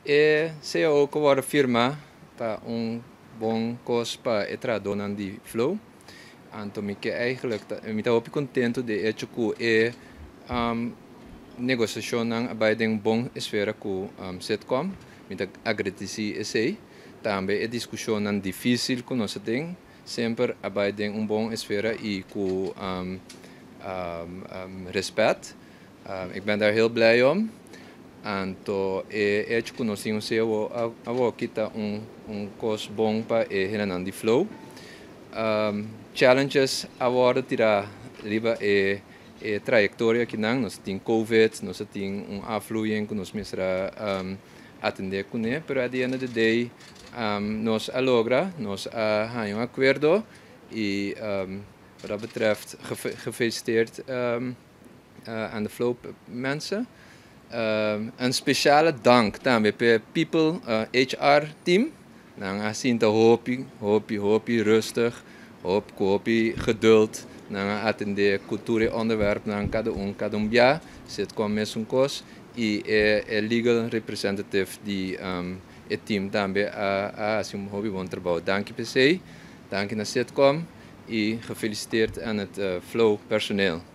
E CAO ku a firma ta un bon kos pa e trahadónan di Flow. Anto mi ke eigenlijk mi ta hopi kontentu di echo ku e negosiashonnan a bai den bon esfera ku Sitcom. Mi ta agradesí esei. Tambe e diskushonnan difísil ku nos tin semper a bai den un bon esfera i ku rèspèt. Ik ben daar heel blij om. Anto e echo ku nos tin un CAO awor ta un kos bon pa e hendenan di Flow. Challenges awor tira riba e trayektoria akinan, nos tin COVID, nos tin un afvloeiing ku nos mester atendé kuné, pero at the end of the day nos a logra, nos a haña un akuerdo i wat dat betreft gefeliciteerd aan de Flow mensen. Een speciale dank tambe pa People HR team. Nan a sinta hopi, hopi, hopi rustig, hopi, hopi geduld. Nan a atendé ku tur onderwerp nan kada un bia, Sitcom mesun kos i e legal representative di e team tambe a hasi un hopi bon trabou. Danki PC, danki na Sitcom i gefeliciteerd aan het Flow personeel.